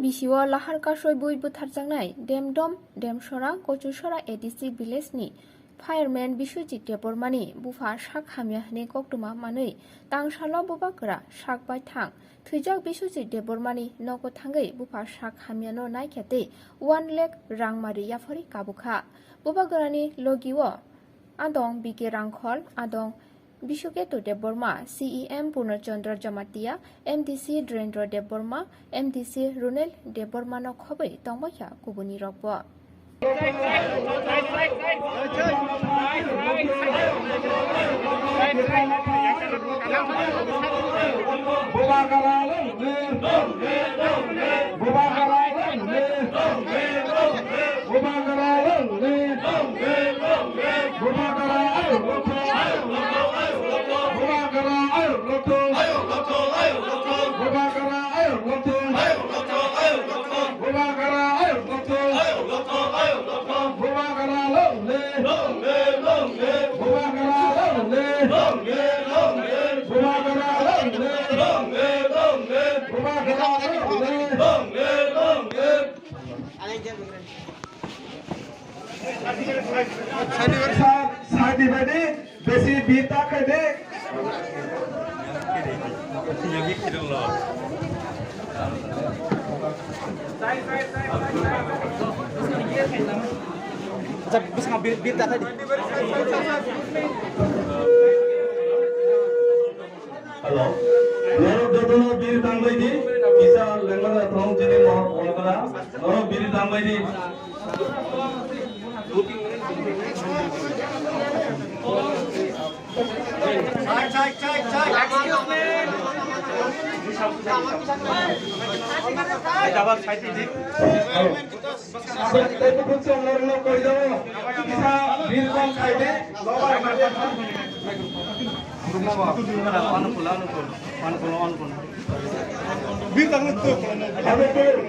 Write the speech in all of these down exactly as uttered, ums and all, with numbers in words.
Bisio lahar kasoi bui butharjaknai Demdom, Demsora, Kochusora A D C village ni fireman Biswajit Debbarma ni bupha sak hamya hwnwi koktwma manwi tangsalo bubagra sak baithang thwijak Biswajit Debbarma ni nogo thangwi bupha sak hamya no naikha tei one lakh rang mari yaphari kabukha. Bubagra ni logi o adong B K Rangkhol, adong Bishuketu Debbarma, C E M Purno Chandra Jamatia, M D C Dhirendra Debbarma, M D C Runel Debbarma no khobwi tongbaikha kubuni rokbo. Bubagra long live! Bubagra long live! Bubagra long live! Bubagra ayuk lokthung! Bubagra ayuk lokthung! Bubagra ayuk lokthung! Bubagra ayuk lokthung! Bubagra long live! Bubagra long live! Bubagra long live! Bubagra long live! Sir, sir ni baidi besi bir ta khai de. Acha, bwskango bir, bir ta khai de. Hello. Norok jotono bir tangbai di. Kisa lengmano thong jini mohor ongkha. Norok bir tangbai di. Tei bukhuk chwng norokno koi jago. Kisa bir tong khai di. Anukul, anukul, anukul, anukul. Anukul.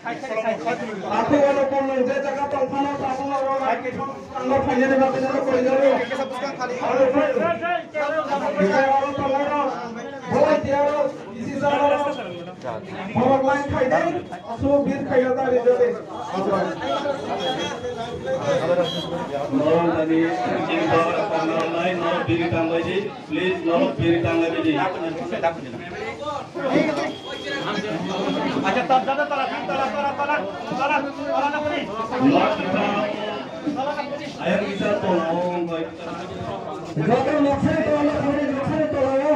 Aku anukul nung je jaga tong phano tabung aro rai kithok tangno phainani bagwi no koi jago. Anukul. Kisa aro tong aro. Bwlai di aro. Isi sa aro. Borok line khai di, aswk bir khaina ta rijadi. Norok nani, norok line, norok biri tangbai di, please, norok biri tangbai di. Acha, tar, tar, tar, tar, tar, tar, tar, tar, tar, tar, tar, tar, tar, tar, tar, tar. Ayang isa tong, ong, bai. Joto noksani tola, noksani tola, noksani tola o.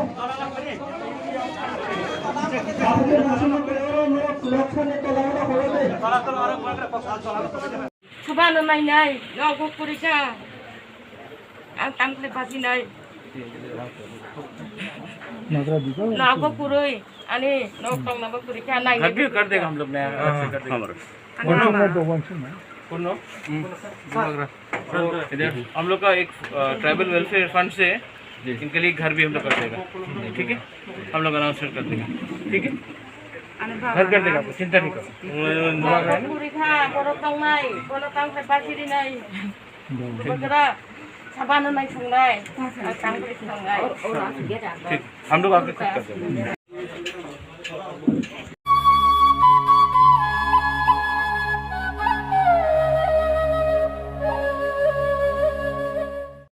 Tabukni noksani tola o, noksani tola o, horo de. Sabano nainai, nogo kurikha. Ang tangkle bajinai. Nogo kurui, ani nok tongna bo kurikha, nainai. घर भी कर देगा हम लोग नया, घर से कर देगा। हाँ, हाँ। कौन सा? कौन सा? हम्म। इधर हम लोग का एक, अ, ट्राइबल वेलफेयर फंड से इनके लिए घर भी हम लोग कर देगा, ठीक है? हम लोग अनाउंसमेंट कर देगा, ठीक है? घर कर देगा, आप चिंता नहीं करो। Kurikha, borok tongnai, bono tangkle bajiri nai. Bogra, sabano nai songnai, tangkle songnai. ठीक, हम लोग आपके खुद कर देंगे।